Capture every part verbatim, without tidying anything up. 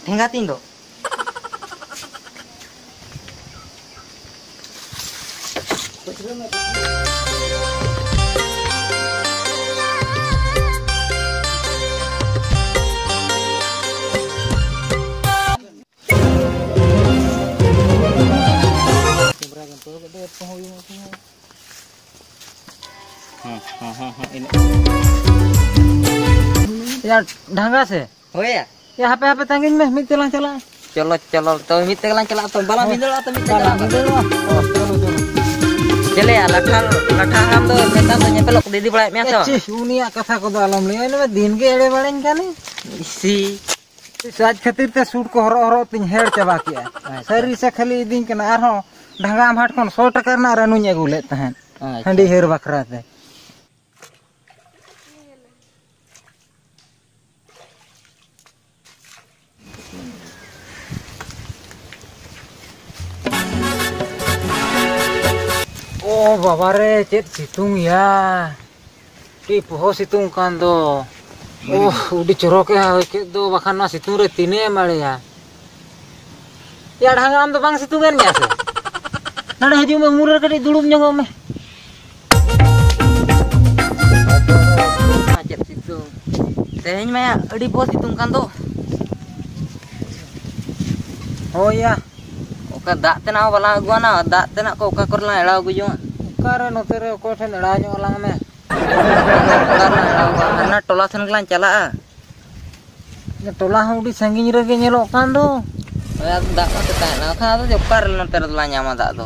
ᱴᱷᱮᱸᱜᱟ ᱛᱤᱧ ᱫᱚ᱾ ᱦᱮᱸ, ᱦᱮᱸ, ᱦᱮᱸ, ᱦᱮᱸ, ᱤᱱᱟᱹᱜ᱾ ᱭᱟ, ᱰᱷᱟᱸᱜᱟ ᱥᱮ? ᱦᱳᱭ ᱭᱟ᱾ ᱭᱟ, ᱦᱟᱯᱮ, ᱦᱟᱯᱮ, ᱛᱟᱺᱜᱤᱧ ᱢᱮ, ᱢᱤᱫ ᱛᱮᱞᱟᱝ ᱪᱟᱞᱟᱜᱼᱟ᱾ ᱪᱚᱞᱚ, ᱪᱚᱞᱚ, ᱛᱚ ᱢᱤᱫ ᱛᱮᱜᱮ ᱞᱟᱝ ᱪᱟᱞᱟᱜᱼᱟ ᱛᱚ, ᱵᱟᱞᱟᱝ ᱦᱳᱭ᱾ ᱵᱷᱤᱸᱫᱟᱹᱲᱚᱜᱼᱟ ᱛᱚ, ᱢᱤᱫ ᱛᱮ ᱵᱟᱞᱟᱝ ᱪᱟᱞᱟᱜᱼᱟ᱾ ᱵᱷᱤᱸᱫᱟᱹᱲᱚᱜᱼᱟ᱾ ᱦᱳᱭ, ᱪᱚᱞᱚ, ᱪᱚᱞᱚ᱾ ᱪᱮᱞᱮᱭᱟ, ᱞᱟᱴᱷᱟ, ᱞᱟᱴᱷᱟ ᱦᱟᱲᱟᱢ ᱫᱚ ᱱᱮᱛᱟᱨ ᱫᱚ ᱧᱮᱯᱮᱞᱚᱜ ᱠᱚ ᱤᱫᱤ ᱵᱟᱲᱟᱭᱮᱫ ᱢᱮᱭᱟ ᱥᱮ ᱵᱟᱝ? ᱮ, ᱪᱤ, ᱩᱱᱤᱭᱟᱜ ᱠᱟᱛᱷᱟ ᱠᱚᱫᱚ ᱟᱞᱚᱢ ᱞᱟᱹᱭᱟ, ᱩᱱᱤ ᱢᱟ ᱫᱤᱱ ᱜᱮ ᱮᱲᱮ ᱵᱟᱲᱟᱧ ᱠᱟᱱᱮ᱾ ᱤᱥᱤ᱾ ᱟᱡ ᱠᱷᱟᱹᱛᱤᱨ ᱛᱮ ᱥᱩᱴ ᱠᱚ ᱦᱚᱨᱚᱜ ᱦᱚᱨᱚᱜ ᱛᱤᱧ ᱦᱮᱲ ᱪᱟᱵᱟ ᱠᱮᱜᱼᱟ᱾ ᱟᱪᱪᱷᱟ᱾ ᱥᱟᱹᱨᱤ ᱥᱮ ᱠᱷᱟᱹᱞᱤ ᱤᱫᱤᱧ ᱠᱟᱱᱟ, ᱟᱨᱦᱚᱸ ᱰᱷᱟᱸᱜᱟ ᱟᱢ ᱦᱟᱴ ᱠᱷᱚᱱ ᱥᱚ ᱴᱟᱠᱟ ᱨᱮᱱᱟᱜ ᱨᱟᱹᱱᱩᱧ ᱟᱹᱜᱩ ᱞᱮᱫ ᱛᱟᱦᱮᱸᱫ᱾ ᱟᱪᱪᱷᱟ᱾ ᱦᱟᱺᱰᱤ ᱦᱟᱹᱨ ᱵᱟᱠᱷᱨᱟ ᱛᱮ᱾ ᱳ ᱵᱟᱵᱟ ᱨᱮ, ᱪᱮᱫ ᱥᱤᱛᱩᱝ ᱭᱟ! ᱪᱮᱫ ᱯᱚᱦᱚ ᱥᱤᱛᱩᱝ ᱠᱟᱱ ᱫᱚ! ᱳᱦ, ᱟᱹᱰᱤ ᱪᱚᱨᱚᱠᱮ ᱦᱚᱭ ᱠᱮᱫ ᱫᱚ, ᱵᱟᱠᱷᱟᱱ ᱱᱚᱣᱟ ᱥᱤᱛᱩᱝ ᱨᱮ ᱛᱤᱱᱟᱹᱜ ᱮᱢ ᱟᱲᱮᱭᱟ? ᱭᱟ ᱰᱷᱟᱸᱜᱟ, ᱟᱢ ᱫᱚ ᱵᱟᱝ ᱥᱤᱛᱩᱝ ᱮᱱ ᱢᱮᱭᱟ ᱥᱮ? ᱱᱚᱰᱮ ᱦᱤᱡᱩᱜ ᱢᱮ, ᱩᱢᱩᱞ ᱨᱮ ᱠᱟᱹᱴᱤᱡ ᱫᱩᱲᱩᱵ ᱧᱚᱜᱚᱜ ᱢᱮ᱾ ᱪᱮᱫ ᱥᱤᱛᱩᱝ! ᱛᱮᱦᱮᱧ ᱢᱟ ᱟᱹᱰᱤ ᱵᱚ ᱥᱤᱛᱩᱝ ᱠᱟᱱ ᱫᱚ᱾ ᱦᱳᱭ ᱭᱟ᱾ ᱚᱠᱟ ᱫᱟᱜ ᱛᱮᱱᱟᱜ ᱦᱚᱸ ᱵᱟᱞᱟᱝ ᱟᱹᱜᱩᱣᱟᱱᱟ, ᱫᱟᱜ ᱛᱮᱱᱟᱜ ᱠᱚ ᱚᱠᱟ ᱠᱚᱨᱮ ᱞᱟᱝ ᱮᱲᱟᱣ ᱟᱹᱜᱩ ᱡᱚᱝᱟ? ᱚᱠᱟᱨᱮ, ᱱᱚᱛᱮ ᱨᱮ ᱚᱠᱚᱭ ᱴᱷᱮᱱ ᱮᱲᱟᱣ ᱧᱚᱜ ᱟᱞᱟᱝ ᱢᱮ? ᱚᱠᱟᱨᱮ ᱮᱲᱟᱣ ᱟᱹᱜᱩᱣᱟ? ᱦᱟᱱᱟ ᱴᱚᱞᱟ ᱥᱮᱱ ᱜᱮᱞᱟᱝ ᱪᱟᱞᱟᱜᱼᱟ᱾ ᱴᱚᱞᱟ ᱦᱚᱸ ᱟᱹᱰᱤ ᱥᱟᱺᱜᱤᱧ ᱨᱮᱜᱮ ᱧᱮᱞᱚᱜ ᱠᱟᱱ ᱫᱚ᱾ ᱦᱳᱭ, ᱟᱫᱚ ᱫᱟᱜ ᱢᱟ ᱛᱮᱛᱟᱝ ᱮᱱᱟ, ᱵᱟᱠᱷᱟᱱ ᱟᱫᱚ ᱚᱠᱟ ᱨᱮ ᱱᱚᱛᱮ ᱨᱮᱫᱚ ᱞᱟᱝ ᱧᱟᱢᱟ ᱫᱟᱜ ᱫᱚ?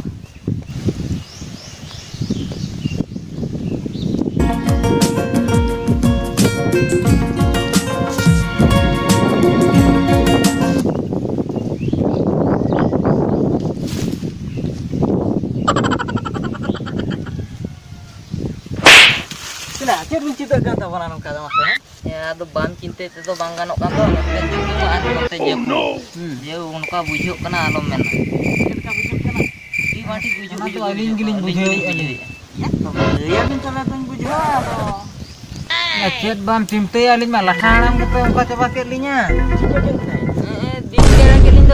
ᱪᱮᱫᱟᱜ, ᱪᱮᱫ ᱵᱤᱱ ᱪᱤᱱᱛᱟᱹᱜ ᱠᱟᱱ ᱛᱟᱵᱚᱱᱟ ᱱᱚᱝᱠᱟ ᱫᱚ, ᱢᱟᱥᱮ? ᱦᱮᱸ, ᱟᱫᱚ ᱵᱟᱢ ᱪᱤᱱᱛᱟᱹᱭ ᱛᱮᱫᱚ ᱵᱟᱝ ᱜᱟᱱᱚᱜ ᱠᱟᱱ ᱫᱚ, ᱱᱚᱛᱮ ᱥᱤᱛᱩᱝ ᱟᱨ ᱱᱚᱛᱮ ᱡᱟᱹᱯᱩᱫ᱾ ᱦᱩᱸ᱾ ᱡᱮ ᱚᱱᱠᱟ ᱵᱩᱡᱷᱟᱹᱜ ᱠᱟᱱᱟ, ᱟᱞᱚᱢ ᱢᱮᱱᱟ᱾ ᱪᱮᱫ ᱞᱮᱠᱟ ᱵᱩᱡᱷᱟᱹᱜ ᱠᱟᱱᱟ? ᱟᱹᱰᱤ ᱵᱟᱝ ᱴᱷᱤᱠ ᱵᱩᱡᱷᱟᱹᱜ ᱚᱱᱟ ᱫᱚ ᱠᱟᱱᱟ᱾ ᱟᱹᱞᱤᱧ ᱜᱮᱞᱤᱧ ᱟᱹᱞᱤᱧ ᱜᱮᱞᱤᱧ ᱵᱩᱡᱷᱟᱹᱣᱮᱫᱼᱟ᱾ ᱵᱩᱡᱷᱟᱹᱣᱮᱫᱼᱟ᱾ ᱛᱚᱵᱮ ᱞᱟᱹᱭᱟᱵᱤᱱ ᱛᱚᱵᱮ ᱛᱚᱧ ᱵᱩᱡᱷᱟᱹᱣᱟ, ᱟᱫᱚ᱾ ᱟᱨ ᱪᱮᱫ ᱵᱟᱢ ᱪᱤᱱᱛᱟᱹᱭᱟ, ᱟᱹᱞᱤᱧ ᱢᱟ ᱞᱟᱴᱷᱟ ᱦᱟᱲᱟᱢ ᱜᱮᱛᱚ ᱚᱱᱠᱟ ᱪᱟᱵᱟ ᱠᱮᱫ ᱞᱤᱧᱟ᱾ ᱪᱤᱠᱟᱹ ᱠᱮᱫ ᱯᱮ? ᱦᱮᱸ,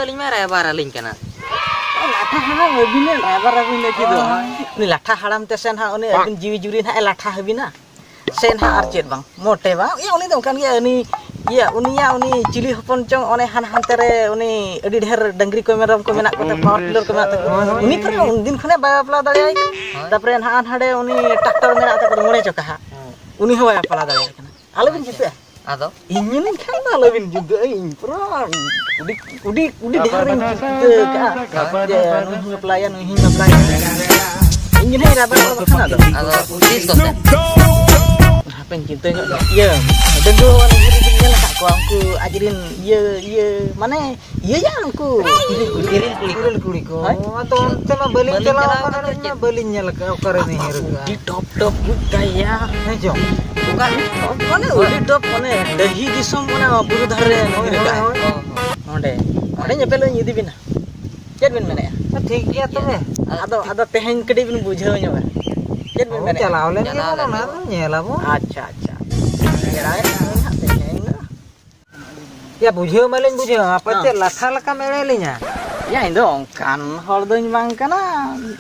ᱟᱹᱞᱤᱧ ᱢᱟ ᱨᱟᱭᱵᱟᱨ ᱟᱹᱞᱤᱧ ᱠᱟᱱᱟ᱾ ᱞᱟᱴᱷᱟ ᱦᱟᱲᱟᱢ ᱟᱹᱵᱤᱱ ᱨᱟᱭᱵᱟᱨ ᱟᱹᱵᱤᱱ ᱞᱟᱹᱜᱤᱫ ᱫᱚ᱾ ᱩᱱᱤ ᱞᱟᱴᱷᱟ ᱦᱟᱲᱟᱢ ᱛᱮ ᱥᱮ ᱱᱟᱦᱟᱜ ᱩᱱᱤ ᱟᱹᱵᱤᱱ ᱡᱤᱣᱤ ᱡᱩᱨᱤ ᱱᱟᱦᱟᱜ ᱮ ᱞᱟᱴᱷᱟ ᱟᱹᱵᱤᱱᱟ᱾ ᱥᱮ ᱱᱟᱦᱟᱜ ᱟᱨ ᱪᱮᱫ ᱵᱟᱝ, ᱢᱚᱴᱮ ᱵᱟᱝ᱾ ᱤᱭᱟᱹ, ᱩᱱᱤ ᱫᱚ ᱚᱱᱠᱟᱱ ᱜᱮᱭᱟ, ᱩᱱᱤ, ᱤᱭᱟᱹ, ᱩᱱᱤᱭᱟᱜ ᱩᱱᱤ ᱪᱤᱞᱤ ᱦᱚᱯᱚᱱ ᱪᱚᱝ, ᱚᱱᱮ ᱦᱟᱱ-, ᱦᱟᱱᱛᱮ ᱨᱮ ᱩᱱᱤ ᱟᱹᱰᱤ ᱰᱷᱮᱨ ᱰᱟᱹᱝᱨᱤ ᱠᱚ, ᱢᱮᱨᱚᱢ ᱠᱚ ᱢᱮᱱᱟᱜ ᱠᱚᱛᱮ, ᱯᱟᱣᱟᱨ ᱴᱤᱞᱟᱨ ᱠᱚ ᱢᱮᱱᱟᱜ ᱛᱟᱠᱚᱣᱟ᱾ ᱦᱳᱭ, ᱦᱳᱭ, ᱩᱱᱤ ᱛᱚ ᱩᱱ ᱫᱤᱱ ᱠᱷᱚᱱᱮ ᱵᱟᱭ ᱵᱟᱯᱞᱟ ᱫᱟᱲᱮᱭᱟᱭ ᱠᱟᱱᱟ᱾ ᱦᱳᱭ᱾ ᱛᱟᱨᱯᱚᱨᱮ ᱱᱟᱦᱟᱜ ᱦᱟᱸᱰᱮ ᱩᱱᱤ ᱴᱨᱟᱠᱴᱚᱨ ᱢᱮᱱᱟᱜ ᱛᱟᱠᱚ, ᱢᱚᱬᱮ ᱪᱚᱠᱟ ᱦᱟᱸᱜ, ᱦᱳᱭ᱾ ᱩᱱᱤ ᱦᱚᱸ ᱵᱟᱭ ᱵᱟᱯᱞᱟ ᱫᱟᱲᱮᱭᱟᱭ ᱠᱟᱱᱟ᱾ ᱟᱞᱚᱵᱤᱱ ᱪᱤᱱᱛᱟᱹᱜᱼᱟ᱾ ᱟᱫᱚ? ᱤᱧ ᱢᱮᱱᱠᱷᱟᱱ ᱫᱚ ᱟᱞᱚᱵᱤᱱ ᱪᱤᱱᱛᱟᱹᱜᱼᱟ, ᱤᱧ ᱯᱩᱨᱟᱹ ᱩᱰᱤ, ᱩᱰᱤ, ᱩᱰᱤ ᱰᱷᱮᱨ ᱤᱧ ᱪᱤᱱᱛᱟᱹ ᱟᱠᱟᱫᱼᱟ ᱡᱮ ᱱᱩᱭ ᱦᱚᱸᱧ ᱵᱟᱯᱞᱟᱭᱟ, ᱱᱩᱭ ᱦᱚᱸᱧ ᱵᱟᱯᱞᱟᱭᱟ᱾ ᱤᱧ ᱜᱮ ᱱᱟᱦᱟᱜ ᱤᱧ ᱨᱟᱭᱵᱟᱨ ᱵᱟᱠᱷᱟᱱ ᱟᱫᱚ᱾ ᱟᱫᱚ ᱛᱤᱥ ᱠᱚᱛᱮ? ᱦᱟᱯᱮᱧ ᱪᱤᱱᱛᱟᱹ ᱧᱚᱜ ᱞᱮᱜᱮ᱾ ᱤᱭᱟᱹ, ᱰᱟᱺᱜᱩᱣᱟᱹ ᱩᱭᱦᱟᱹᱨ ᱵᱤᱱ ᱧᱮᱞ ᱟᱠᱟᱫ ᱠᱚᱣᱟ? ᱩᱱᱠᱩ ᱟᱡ ᱨᱤᱱ ᱤᱭᱟᱹ, ᱤᱭᱟᱹ, ᱢᱟᱱᱮ, ᱤᱭᱟᱹᱭᱟ ᱩᱱᱠᱩ᱾ ᱤᱨᱤᱞ ᱠᱩᱲᱤ ᱠᱚ᱾ ᱤᱨᱤᱞ ᱠᱩᱲᱤ ᱠᱚ᱾ ᱦᱳᱭ᱾ ᱟᱫᱚ ᱚᱱᱛᱮ ᱢᱟ ᱵᱟᱹᱞᱤᱧ ᱵᱟᱹᱞᱤᱧ ᱪᱟᱞᱟᱣ ᱪᱟᱞᱟᱣ ᱟᱠᱟᱱᱟ, ᱟᱠᱟᱱᱟ ᱟᱹᱞᱤᱧ ᱪᱮᱫ? ᱢᱟ ᱵᱟᱹᱞᱤᱧ ᱧᱮᱞ ᱟᱠᱟᱫᱼᱟ, ᱚᱠᱟᱨᱮ ᱵᱤᱱ ᱦᱤᱨᱟᱹ ᱠᱟᱜᱼᱟ? ᱟᱹᱰᱤ ᱴᱚᱯ ᱴᱚᱯ ᱵᱩᱡᱽ ᱫᱟᱭᱟ᱾ ᱦᱮᱸ ᱪᱚᱝ? ᱚᱠᱟ? ᱢᱟᱱᱮ ᱟᱹᱰᱤ ᱴᱚᱯ, ᱢᱟᱱᱮ ᱰᱟᱹᱦᱤ ᱫᱤᱥᱚᱢ, ᱚᱱᱟ ᱵᱩᱨᱩ ᱫᱷᱟᱨᱮ ᱨᱮ ᱦᱳᱭ, ᱦᱤᱨᱟᱹ ᱦᱳᱭ, ᱠᱟᱜᱼᱟ᱾ ᱦᱳᱭ᱾ ᱚᱸᱰᱮ, ᱚᱸᱰᱮ ᱧᱮᱯᱮᱞ ᱤᱧ ᱤᱫᱤ ᱵᱤᱱᱟ᱾ ᱪᱮᱫ ᱵᱤᱱ ᱢᱮᱱᱮᱫᱼᱟ? ᱴᱷᱤᱠ ᱜᱮᱭᱟ ᱛᱚᱵᱮ᱾ ᱟᱫᱚ, ᱟᱫᱚ ᱛᱮᱦᱮᱧ ᱠᱟᱹᱴᱤᱡ ᱵᱤᱱ ᱵᱩᱡᱷᱟᱹᱣ ᱧᱚᱜᱟ᱾ ᱪᱮᱫ ᱵᱤᱱ ᱦᱳᱭ, ᱢᱮᱱᱮᱫᱼᱟ? ᱪᱟᱞᱟᱣ ᱞᱮᱱ ᱪᱟᱞᱟᱣ ᱜᱮᱵᱚᱱ, ᱞᱮᱱ ᱚᱱᱟ ᱜᱮᱵᱚᱱ᱾ ᱫᱚ ᱧᱮᱞ ᱟᱵᱚᱱ᱾ ᱟᱪᱪᱷᱟ, ᱟᱪᱪᱷᱟ᱾ ᱯᱮᱲᱟᱭᱮᱫ ᱠᱚᱣᱟᱧ ᱦᱟᱸᱜ ᱛᱮᱦᱮᱧ ᱫᱚ᱾ ᱭᱟ, ᱵᱩᱡᱷᱟᱹᱣ ᱢᱟᱞᱤᱧ ᱵᱩᱡᱷᱟᱹᱣ, ᱟᱯᱮ ᱦᱮᱸ᱾ ᱪᱮᱫ ᱞᱟᱴᱷᱟ ᱞᱮᱠᱟᱢ ᱮᱲᱮ ᱞᱤᱧᱟ? ᱭᱟ, ᱤᱧ ᱫᱚ ᱚᱱᱠᱟᱱ ᱦᱚᱲ ᱫᱚᱧ ᱵᱟᱝ ᱠᱟᱱᱟ᱾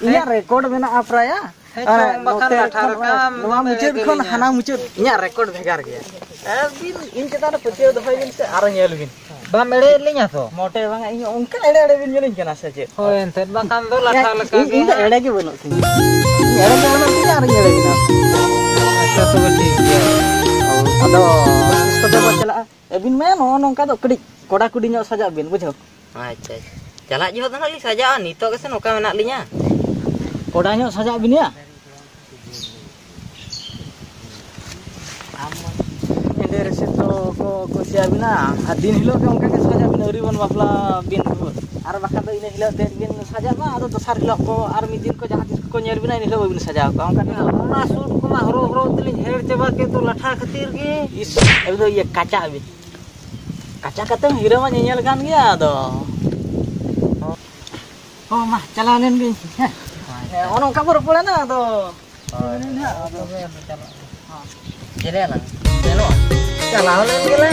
ᱤᱧᱟᱹᱜ ᱦᱮᱸ? ᱨᱮᱠᱚᱨᱰ ᱢᱮᱱᱟᱜᱼᱟ ᱯᱨᱟᱭᱟ᱾ ᱦᱮᱸ, ᱟᱨ ᱪᱚᱝ, ᱵᱟᱠᱷᱟᱱ ᱱᱚᱛᱮ ᱞᱟᱴᱷᱟ ᱠᱷᱚᱱ ᱞᱮᱠᱟᱢ ᱱᱚᱣᱟ ᱮᱲᱮ ᱢᱩᱪᱟᱹᱫ ᱠᱷᱚᱱ ᱠᱮᱫᱤᱧᱟ᱾ ᱦᱟᱱᱟ ᱢᱩᱪᱟᱹᱫ ᱤᱧᱟᱹᱜ ᱨᱮᱠᱚᱨᱰ ᱵᱷᱮᱜᱟᱨ ᱜᱮᱭᱟ᱾ ᱟᱹᱵᱤᱱ ᱤᱧ ᱪᱮᱛᱟᱱ ᱨᱮ ᱯᱟᱹᱛᱭᱟᱹᱣ ᱫᱚᱦᱚᱭ ᱵᱤᱱ ᱥᱮ, ᱟᱨᱚ ᱧᱮᱞ ᱵᱤᱱ᱾ ᱵᱟᱢ ᱮᱲᱮᱭᱮᱫ ᱞᱤᱧᱟ ᱛᱚ? ᱢᱚᱴᱮ ᱵᱟᱝᱟ, ᱤᱧ ᱚᱱᱠᱟ ᱮᱲᱮ ᱮᱲᱮ ᱵᱤᱱ ᱧᱮᱞᱤᱧ ᱠᱟᱱᱟ ᱥᱮ ᱪᱮᱫ? ᱦᱳᱭ, ᱮᱱᱛᱮᱫ ᱵᱟᱠᱷᱟᱱ ᱫᱚ ᱞᱟᱴᱷᱟ ᱤᱧ, ᱞᱮᱠᱟ ᱤᱧ, ᱜᱮ ᱤᱧ ᱫᱚ ᱦᱟᱸᱜ᱾ ᱮᱲᱮ ᱜᱮ ᱵᱟᱹᱱᱩᱜ ᱛᱤᱧᱟ᱾ ᱤᱧ ᱮᱲᱮ ᱜᱮ ᱵᱟᱹᱱᱩᱜ ᱛᱤᱧᱟ, ᱟᱨᱤᱧ ᱮᱲᱮ ᱵᱤᱱᱟ᱾ ᱟᱪᱪᱷᱟ, ᱛᱚᱵᱮ ᱴᱷᱤᱠ ᱜᱮᱭᱟ᱾ ᱟᱫᱚ ᱛᱤᱥ ᱠᱚᱛᱮ ᱵᱚ ᱪᱟᱞᱟᱜᱼᱟ? ᱟᱹᱵᱤᱱ ᱢᱟ ᱱᱚᱜᱼᱚ ᱱᱚᱝᱠᱟ ᱫᱚ ᱠᱟᱹᱴᱤᱡ ᱠᱚᱲᱟ ᱠᱩᱲᱤ ᱧᱚᱜ ᱥᱟᱡᱟᱜ ᱵᱤᱱ, ᱵᱩᱡᱷᱟᱹᱣ? ᱟᱪᱪᱷᱟ, ᱟᱪᱪᱷᱟ᱾ ᱪᱟᱞᱟᱜ ᱡᱚᱦᱚᱜ ᱫᱚ ᱦᱟᱸᱜ ᱞᱤᱧ ᱥᱟᱡᱟᱜᱼᱟ, ᱱᱤᱛᱚᱜ ᱜᱮᱥᱮ ᱱᱚᱝᱠᱟ ᱢᱮᱱᱟᱜ ᱞᱤᱧᱟ᱾ ᱠᱚᱲᱟ ᱧᱚᱜ ᱥᱟᱡᱟᱜ ᱵᱤᱱ ᱭᱟ᱾ ᱮᱸᱰᱮ ᱨᱮᱥᱮ ᱛᱚ ᱠᱚ ᱠᱩᱥᱤᱭᱟᱵᱤᱱᱟ᱾ ᱟᱨ ᱫᱤᱱ ᱦᱤᱞᱳᱜ ᱜᱮ ᱚᱱᱠᱟ ᱜᱮ ᱥᱟᱡᱟᱜ ᱵᱤᱱ, ᱟᱹᱣᱨᱤ ᱵᱚᱱ ᱵᱟᱯᱞᱟ ᱵᱤᱱ ᱵᱷᱳᱨ᱾ ᱟᱨ ᱵᱟᱠᱷᱟᱱ ᱫᱚ ᱤᱱᱟᱹ ᱦᱤᱞᱳᱜ ᱛᱮᱫ ᱵᱤᱱ ᱥᱟᱡᱟᱜ ᱢᱟ, ᱟᱫᱚ ᱫᱚᱥᱟᱨ ᱦᱤᱞᱳᱜ ᱠᱚ ᱟᱨ ᱢᱤᱫ ᱫᱤᱱ ᱠᱚ ᱡᱟᱦᱟᱸ ᱛᱤᱥ ᱠᱚ ᱧᱮᱞ ᱵᱤᱱᱟ, ᱤᱱᱟᱹ ᱦᱤᱞᱳᱜ ᱵᱟᱹᱵᱤᱱ ᱥᱟᱡᱟᱣ ᱠᱚᱜᱼᱟ᱾ ᱚᱱᱠᱟ ᱜᱮ᱾ ᱚᱱᱟ ᱥᱩᱴ ᱠᱚᱢᱟ ᱦᱚᱨᱚᱜ ᱦᱚᱨᱚᱜ ᱛᱮᱞᱤᱧ ᱦᱮᱲ ᱪᱟᱵᱟ ᱠᱮᱫ ᱫᱚ ᱞᱟᱴᱷᱟ ᱠᱷᱟᱹᱛᱤᱨ ᱜᱮ᱾ ᱤᱥ, ᱟᱹᱵᱤᱱ ᱫᱚ ᱤᱭᱟᱹ ᱠᱟᱪᱟ ᱟᱹᱵᱤᱱ᱾ ᱠᱟᱪᱟ ᱠᱟᱛᱮᱢ ᱦᱤᱨᱟᱹ ᱢᱟ ᱧᱮᱧᱮᱞ ᱠᱟᱱ ᱜᱮᱭᱟ, ᱟᱫᱚ᱾ ᱦᱚᱸ, ᱢᱟ, ᱪᱟᱞᱟᱣ ᱞᱮᱱ ᱜᱤᱧ, ᱦᱮᱸ᱾ ᱦᱮᱸ, ᱚᱱᱮ ᱚᱱᱠᱟ ᱵᱚ ᱨᱚᱯᱚᱲᱮᱱᱟ, ᱟᱫᱚ᱾ ᱦᱳᱭ᱾ ᱦᱮᱸ, ᱟᱫᱚ᱾ ᱛᱚᱵᱮ ᱟᱫᱚ ᱪᱟᱞᱟᱜ ᱢᱮ᱾ ᱦᱚᱸ᱾ ᱪᱮᱞᱮ ᱟᱞᱟᱝ? ᱥᱮᱱᱚᱜᱼᱟ? ᱪᱟᱞᱟᱣ ᱞᱮᱱ ᱜᱮᱞᱮ᱾